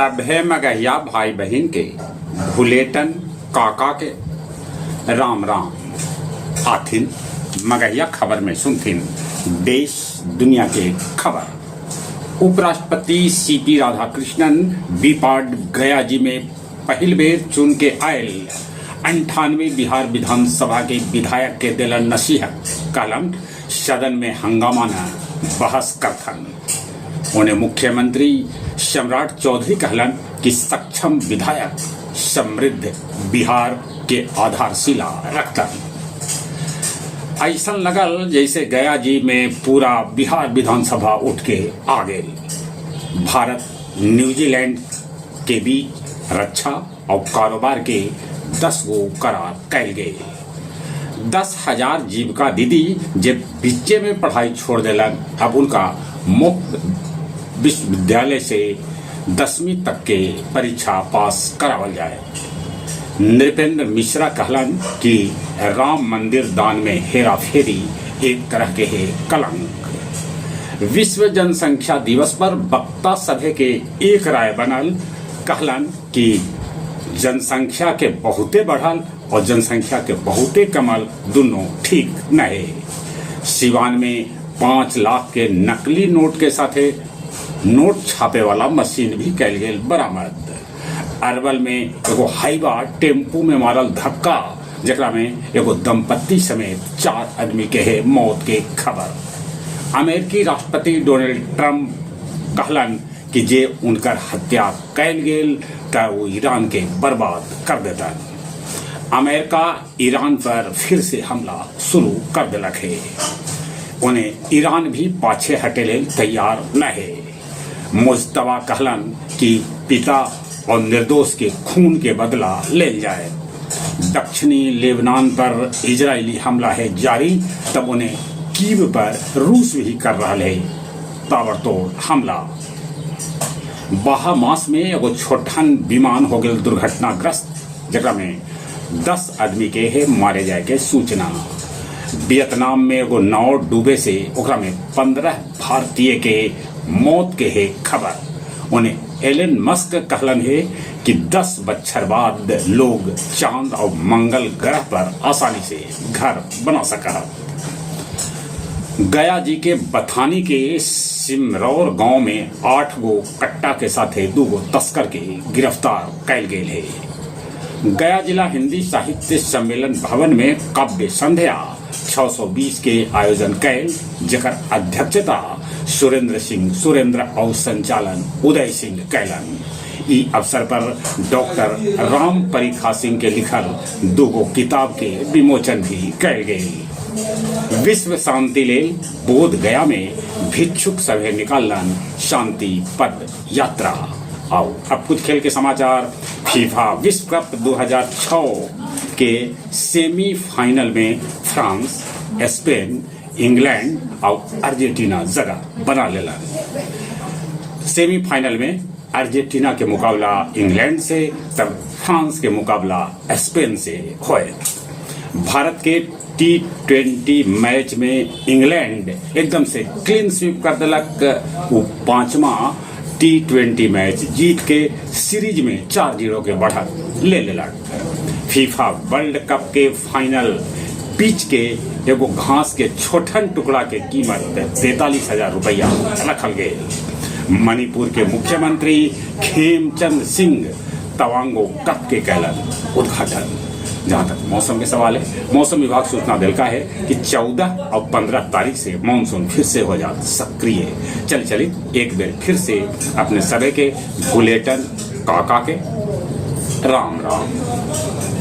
सभे मगहिया भाई बहिन के भुलेटन काका के राम राम। आथिन मगहिया खबर में सुनथिन देश दुनिया के खबर। उपराष्ट्रपति सीपी राधाकृष्णन बीपाड गया जी में पहिल बेर चुन के आयल 98 बिहार विधानसभा के विधायक के दिलन नसीहत, कहलन सदन में हंगामा न बहस करथन। उन्हें मुख्यमंत्री सम्राट चौधरी कहलन कि सक्षम विधायक समृद्ध बिहार के आधारशिला रखतन। ऐसा लगल जैसे गया जी में पूरा बिहार विधानसभा उठ के आ गेल। भारत न्यूजीलैंड के बीच रक्षा और कारोबार के 10 गो करार कैल गए। 10,000 जीविका दीदी जे बीचे में पढ़ाई छोड़ देलन, अब उनका मुफ्त विश्वविद्यालय से 10वीं तक के परीक्षा पास करावल जाए। नृपेंद्र मिश्रा कहलन कि राम मंदिर दान में हेरा फेरी एक तरह के है कलंक। विश्व जनसंख्या दिवस पर वक्ता सभे के एक राय बनल, कहलन कि जनसंख्या के बहुते बढ़ल और जनसंख्या के बहुते कमल दोनों ठीक नहीं। सिवान में 5 लाख के नकली नोट के साथे नोट छापे वाला मशीन भी कैल गेल बरामद। अरवल में एगो हाईवा टेम्पू में मारल धक्का, जेकरा में एगो दंपत्ति समेत 4 आदमी के है मौत के खबर। अमेरिकी राष्ट्रपति डोनाल्ड ट्रंप कहलन कि जे उनकर हत्या कैल गेल त वो ईरान के बर्बाद कर देता। अमेरिका ईरान पर फिर से हमला शुरू कर दिलक है। उन्हें ईरान भी पाछे हटे लेल तैयार न है। मुज्तबा कहलन कि पिता और निर्दोष के खून के बदला लेल जाए। दक्षिणी लेबनान पर इजरायली हमला है जारी, तब उन्हें कीव पर रूस भी कर रहा है ताबड़तोड़ हमला। बहामास में एगो छोटहन विमान हो गया दुर्घटनाग्रस्त, जकरा में 10 आदमी के है मारे जाए के सूचना। वियतनाम में एगो नाव डूबे से ओकरा में 15 भारतीय के मौत के है खबर। उन्हें एलन मस्क कहलन है कि 10 बच्छर बाद लोग चांद और मंगल ग्रह पर आसानी से घर बना सका। गया जी के बथानी के सिमरौर गांव में 8 गो कट्टा के साथे 2 गो तस्कर के गिरफ्तार कैल गेल है। गया जिला हिंदी साहित्य सम्मेलन भवन में काव्य संध्या 620 के आयोजन कैल, जेकर अध्यक्षता सुरेंद्र सिंह सुरेंद्र और संचालन उदय सिंह कैलन। ई अवसर पर डॉक्टर राम परिखा सिंह के लिखल 2 गो किताब के विमोचन भी कैल गेल। विश्व शांति लेल बोध गया में भिक्षुक सभे निकालन शांति पद यात्रा। आओ अब कुछ खेल के समाचार। फीफा विश्व कप 2006 के सेमीफाइनल में फ्रांस, स्पेन, इंग्लैंड और अर्जेंटीना जगह बना लेला। सेमीफाइनल में अर्जेंटीना के मुकाबला इंग्लैंड से, तब फ्रांस के मुकाबला स्पेन से होए। भारत के T20 match में इंग्लैंड एकदम से क्लीन स्वीप कर दिलक। वो 5वां T20 match जीत के सीरीज में 4-0 के बढ़त ले लेलक। फीफा वर्ल्ड कप के फाइनल पिच के एगो घास के छोटन टुकड़ा के कीमत 43,000 रुपया रखल गए। मणिपुर के मुख्यमंत्री खेमचंद सिंह तवांगो कप के कैलन उद्घाटन। जहाँ तक मौसम के सवाल है, मौसम विभाग सूचना दिलका है कि 14 और 15 तारीख से मानसून फिर से हो जात सक्रिय। चल चली एक बेर फिर से अपने सभी के बुलेटन काका के राम राम।